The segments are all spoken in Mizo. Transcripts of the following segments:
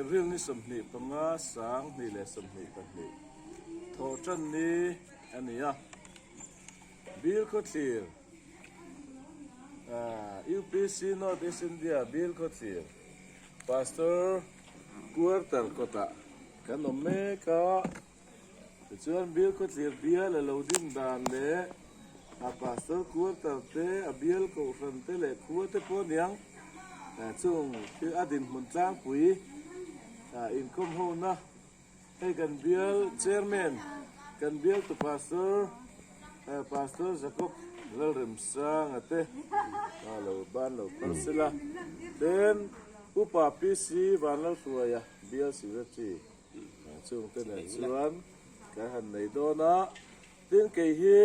April ni 25 2022 thawhtan ni a ni a. Bill Khawthlir UPC North East India Bill Khawthlir Pastor Quarter kawtah kan awm mek a. Tichuan Bill Khawthlir bial a lo din dan leh a Pastor Quarter te, a bial kohhran te leh khua te pawh aniang chung thil a dinhmun tlangpui inkhawm hona Hei kan bial chairman, kan bialtu pastor, Pastor Jacob Lalremsanga te lo ban lo phar sela. Then Upa PC Vanlalhruaia bial secretary chungte nen chuan kan han nei dawn a. Tin kei hi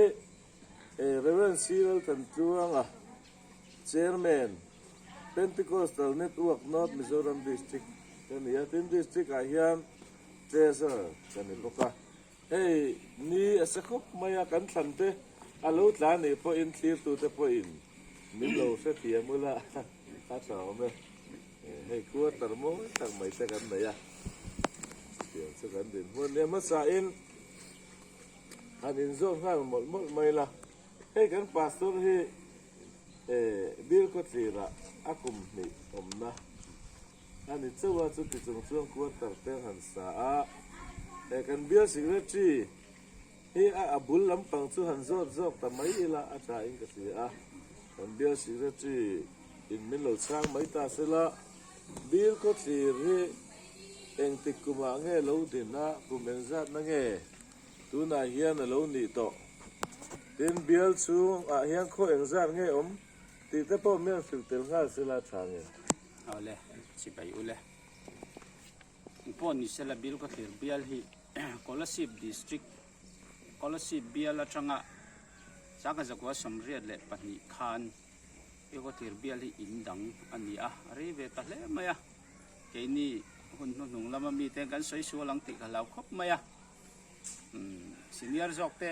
Rev. C Lalthantluanga Chairman, Pentecostal Network North Mizoram District ka ni a, tin District ah hian Treasurer ka ni bawk a. Hei ni a sa khawp mai a, kan thlan te a lo tla nih pawhin thlirtute pawhin min lo hrethiam ula a tha awm e. Hei quarter mawi tak mai te kan nei a, chutiang chu kan dinhmun nia hmasain han inzawm nghal mawlh mawlh mai la. Hei kan pastor hi Bill Khawtlirah a kum hnih awmna a ni chauh a, chuti chung chuan quarter te an han sa a. Kan bial secretary hi a bul lampang chu han zawt zawk ta mai ila a tha in ka hria a. Kan bial secretary in min lo chhang mai ta sela, Bill Khawtlir hi engtik kumah nge lo din a, kum engzatna nge? Tunah hian a lo nih tawh. Tin, bial chhungah hian khaw engzat nge awm tih te pawh mian hrilh tel nghal sela tha nge. Awle, chibai ule. Engpawh ni sela Bill Khawthlir bial hi Kolasib District, Kolasib bial atanga Sangkazakua 82 khan Bill Khawthlir bial hi in dang a ni a, a rei ve ta hle mai a. Keini hun hnuhnung lama mite kan sawi sual ang tih ka hlau khawp mai a. Senior zawk te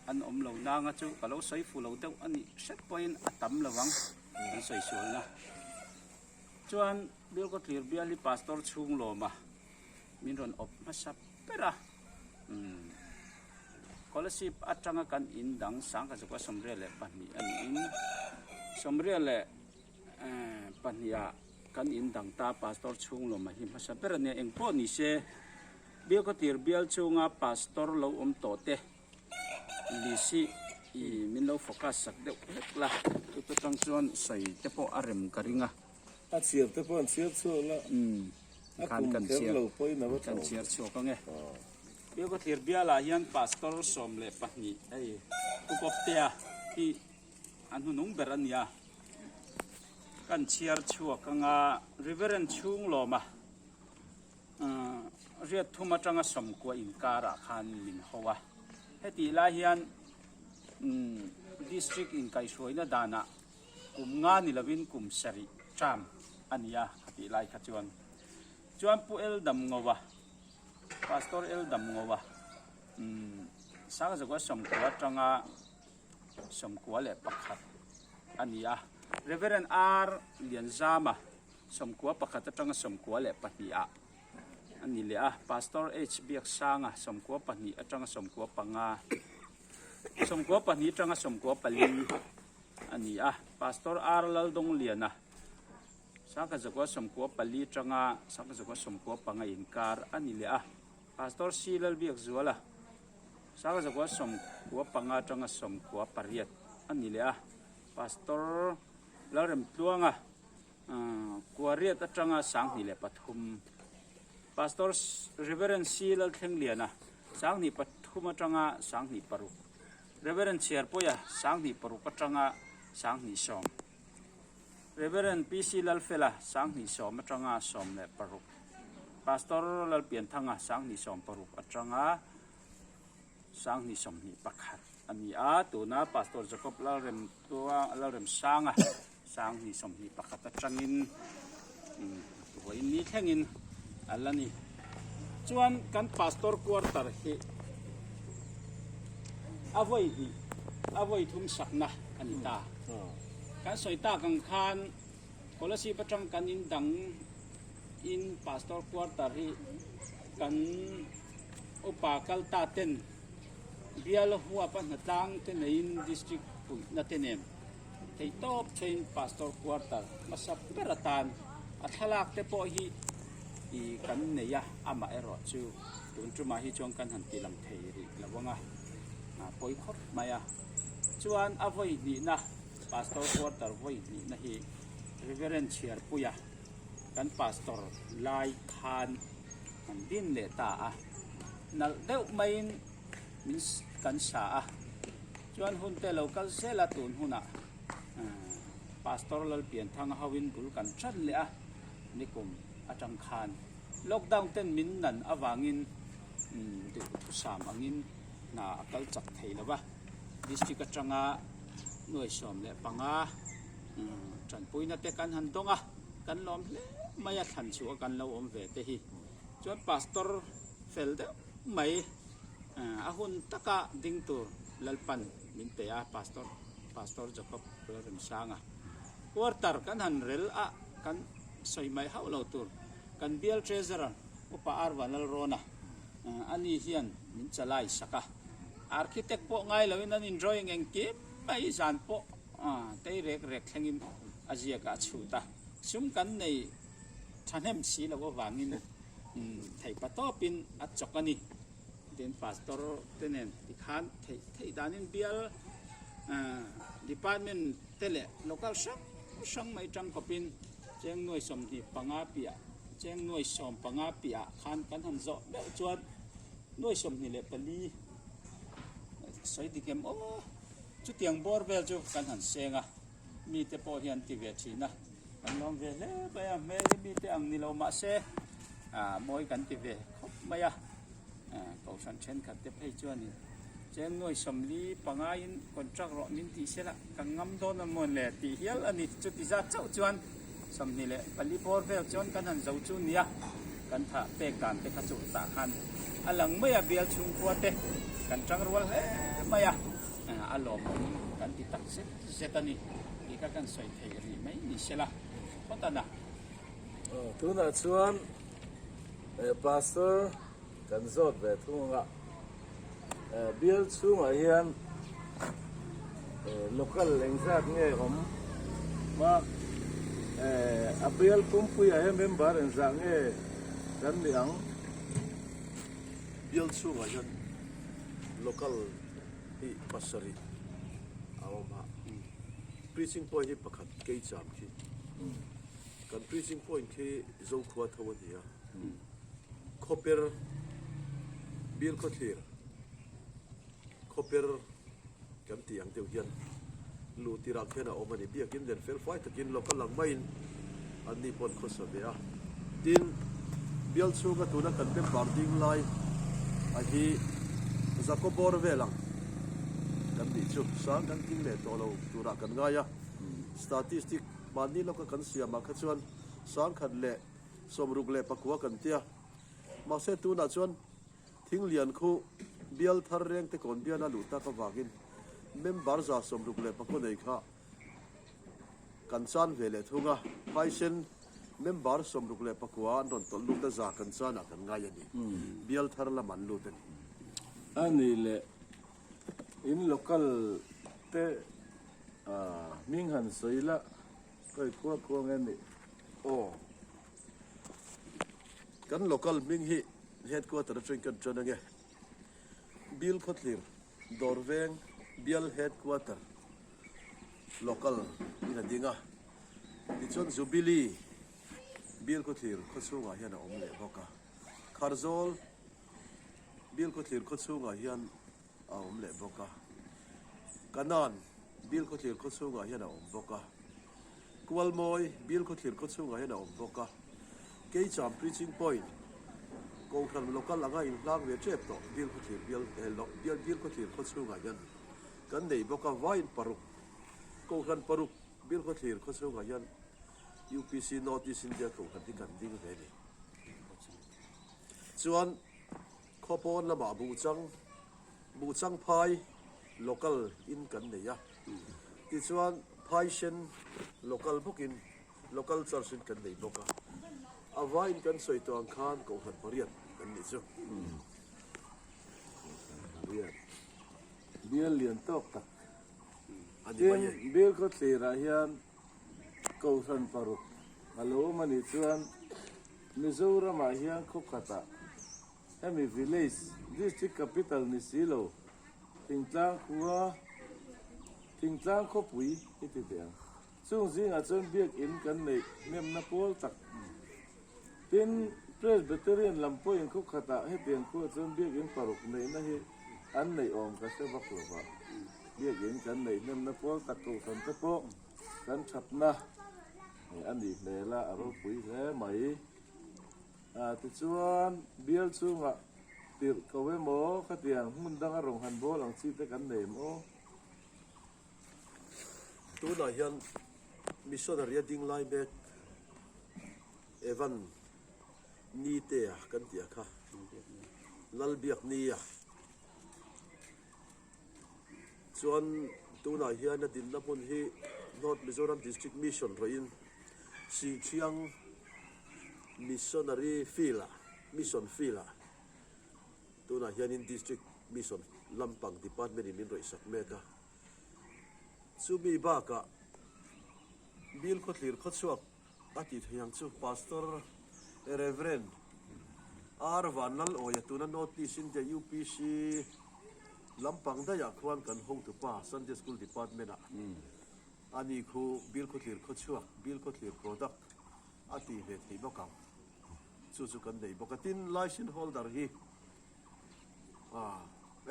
an awm lo nanga chu ka lo sawi fu lo deuh a nih hret pawhin a tam lo ang an sawi sualna. Chuan Bilkawtlir bial hi Pastor chhung lawma min rawn awp hmasa ber a. Scholarship atanga kan in dang Sangkazukua 92 a niin 92 ah kan in dang ta Pastor chhung lawma hi hmasa ber a nia engpawh ni se. Biakawtir bial chunga pastor lo awm tawh te list hi i min lo focus sak deuh hlek la, chuta tang chuan sawi te pawh a rem ka ring a. A chhiar te pawh an chhiar chhuak la, a kum kher lo pawhin a va tha awm. Kan chhiar chhuak ang e. Biakawtlir bialah hian pastor 12 hei Pu Kawptea hi a hnunung ber a nia. Kan chhiar chhuak ang a, Reverend Chhunglawma. Riat thum atanga sawmkua inkarah khan min ho a, hetih lai hian District inkaihhruaina danah kum nga ni lovin kum sarih term a ni a khatih lai kha chuan. Chuan Pu El Damngoa, Pastor El Damngoa Sangzakua sawmkua atanga 91 a ni a, Reverend R Lianzama 91 atanga 92 ah a ni leh a, Pastor H Biaksanga 92 atanga 95, 92 atanga 94 a ni a, Pastor R Laldongliana 1994 atanga 1995 inkar a ni leh a, Pastor C Lalbiakzuala 1995 atanga 98 a ni leh a, Pastor Lalremtluanga Kuariat atanga 2003 Pastor Reverend C Lalthlengliana 2003 atanga 2006 Reverend Chhiarpuia 2006 atanga 2010 Reverend PC Lalfela 2010 atanga 16 Pastor Lalpianthanga 2016 atanga 2021 a ni a, tuna Pastor Jacob Lalremsanga 2021 atangin vawiin ni thlengin a la ni. Chuan kan Pastor quarter hi a vawi hnih, a vawi thum sakna a ni ta. Kan sawi tak ang khan Kolasib atang kan in dang. In Pastor Quarter hi kan upa kal ta ten bial huapa hnatlang te neiin District puihna te nen theihtawp chhein Pastor Quarter hmasa ber atan a thlalak te pawh hi ih kan nei a, amaherawh chu tun tumah hi chuan kan han ti lang thei rih lo ang a, pawi khawp mai a. Chuan a vawi hnihna Pastor Quarter vawi hnihna hi Reverend Chhiarpuia kan Pastor lai khan an din leh ta a, nalh deuh maiin min kan sa a, chuan hun te lo kal zel a tun hunah Pastor Lalpianthanga hoin bul kan tan leh a, nikum atang khan lockdown ten min nan avangin duhthusam angin hna a kal chak thei lo va, district atanga 75 tanpuina te kan han dawng a, kan lawm hle mai a thlan chhuah a kan lo awm ve te hi chuan pastor fel deuh mai a hun taka ding tur Lalpan min pe a pastor pastor Jacob Lalremsanga quarter kan han rel a kan sawi mai hauh lo tur kan bial treasurer upa Arva Lalrawna ani hian min chalai sak a architect pawh ngai loin an in drawing engkim mai zan pawh Tei rek rek thlengin a ziakah a chhut a, sum kan nei thahnem si loh avangin theihpa tawpin a chawk a ni. Tin, Pastor te nen tikhan theih theih danin bial department te leh local hrang hrang mai tangkawpin cheng nuai 25 piah cheng nuai 15 piahah khan kan han zawh meuh chuan nuai 24 sawi dik em aw. Chutiang bawr vel chu kan han seng a, mite pawh hian ti ve thin a, kan lawm ve hle mai a, hmel hi mite ang ni lo mah se mawi kan ti ve khawp mai a, kohhran thenkhat te phei chuanin cheng nuai 45 in contract rawh min tih se la ka ngam dawn a mawn le tih hial a ni, chuti zat chauh chuan 24 bawr vel chuan kan han zo chu nia, kan thah pek dan te kha chu tah khan a lang mai a, bial chhungkhua te kan tang rual hle mai a. A lawmawm kan ti tak zet zet a ni tih kha kan sawi theih rih mai ni se la phawt a na. Tunah chuan Pastor kan zawt ve thung anga bial chhungah hian local engzat nge awm a, a bial pumpuiah hian member engzah nge kan ni ang? Bial chhungah hian local hi pasarih a awm a, preaching point hi pakhat keicham khi kan preaching point khi Zokhua tho a ni a, Khawper Bilkhawthlir Khawper kan tih ang deuh hian luh tirah khian a awm a ni. Biakin len fel fai takin local ang maiin an ni pawn khawsa ve a. Tin, bial chhunga tuna kan member ding lai a hi Zakaw bawr vel ang kan nih chu sang kan tling leh tawh lo turah kan ngai a. Statistic mahni lawka kan siamah kha chuan 169 kan tia. Mahse tunah chuan Thinglian khu bial thar reng te kawn biala luh tak avangin member 64 nei kha kan chan ve leh thung a, phaisen member 69 an rawn tawlh lut a za kan chanah kan ngai a ni, bial thar lam an lut a ni. A nih leh in local te hming han sawi la kawi khuak khuak nge nih? Aw. Kan local hming hi Headquarter atangin kan tan ange. Bill Khawthlir, Dawrveng Bial Headquarter Local in a ding a. Tichuan Jubilee Bill Khawthlir khawchhungah hian a awm leh bawk a. Kharzawl Bill Khawthlir khawchhungah hian a awm leh bawk a. Kanan Bill Khawthlir khawchhungah hian a awm bawk a. Kualmawi Bill Khawthlir khawchhungah hian a awm bawk a. Keicham Preaching Point, Kohhran Local anga inhlang ve tep tawh Bill Khawthlir bial bial Bill Khawthlir khawchhungah hian kan nei bawk a. Vain paruk Kohhran paruk Bill Khawthlir khawchhungah hian UPC North East India Kohhran hi kan ding ve a ni. Chuan Khawpawn lamah Buhchang, Buhchang Phai Local in kan nei a, tichuan Phaisen Local bawkin Local Church in kan nei bawk a. A vaiin kan sawi tawh ang khan Kohhran pariat kan nih chu. Kohhran pariat bial lian tawk tak a ni mai e. Tin, bial khawthlirah hian Kohhran paruk a lo awm a nih chuan Mizoramah hian khaw khatah hemi village, district capital ni si lo, thingtlang khua, thingtlang khawpui i ti teh ang. Chung zingah chuan biakinn kan neih hnemna pawl tak. Tin, Presbyterian lam pawhin khaw khatah hetiang khuah chuan biakinn paruk neihna hi an neih awm ka hre vak lo va. Biakinn kan neih hnemna pawl tak kohhran te pawh kan thatna a nih hmel a, a ropui hle mai. Tichuan, bial chungah tirh ko emaw khatiang hmun danga rawn han bawl ang chi te kan nei em aw? Tunah hian missionary a ding lai mek Evan Nitea kan tih a kha, Lalbiaknia chuan tunah hian a dinna hmun hi North Mizoram District Mission rawhin Sihthiang Missionary Field-ah, Mission Field-ah, Tunah hianin District Mission lampang Department in min rawih sak mek a. Chumi bakah Bill Khawthlir Khawchhuak a tih theih ang chu Pastor Rev. R. Vanlalawia tuna North East India UPC lampang daihah khuan kan hotupa Sunday School Department ah a ni khu Bill Khawthlir Khawchhuak, Bill Khawthlir Product a tih ve theih bawk ang. Chu chu kan nei bawk a, tin licence holder hi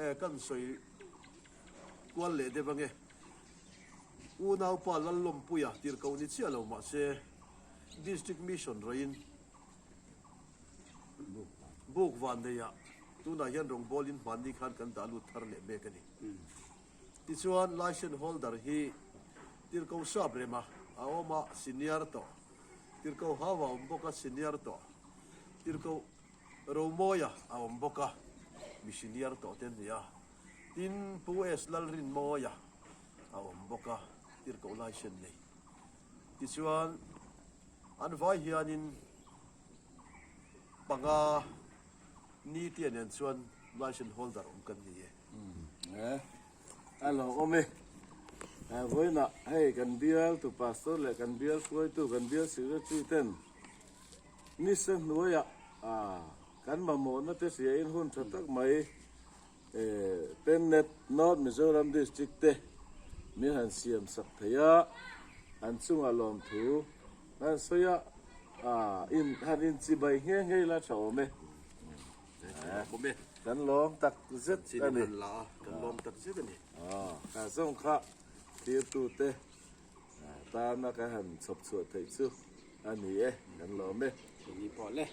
e kan sawi kual leh deuh ange. Unaupa Lallawmpuia tirhkoh ni chiah lo mahse District Mission rawhin buk van neiah tunah hian rawngbawl in hmanni khan kan dah lut thar leh mek a ni. Tichuan licence holder hi tirhkoh sap rema a awm a, senior tawh. Tirhkoh Hau a awm bawk a, senior tawh. Tirhkoh Romawia a awm bawk a, mi senior tawh te an ni a. Tin, Pu S. Lalrinmawia a awm bawk a, tirhkoh laisen nei. Tichuan, an vai hianin panga ni tia nen chuan licence holder awm kan ni e. A lo awm e. Vawiinah hei kan bialtu pastor leh kan bial hruaitu kan bial secretary ten nisa hnuaiah kan mamawhna te hriain hun tha tak mai Pennet North Mizoram District te min han siam sak thei a, an chungah lawmthu han sawi a, han inchibai nghe nghe ila tha awm e. Kan lawm tak zet a ni. Kan lawm tak zet a ni. Kha zawng kha thirtute tana kan han chhawp chhuah theih chu a ni e, kan lawm e. Keini pawh le.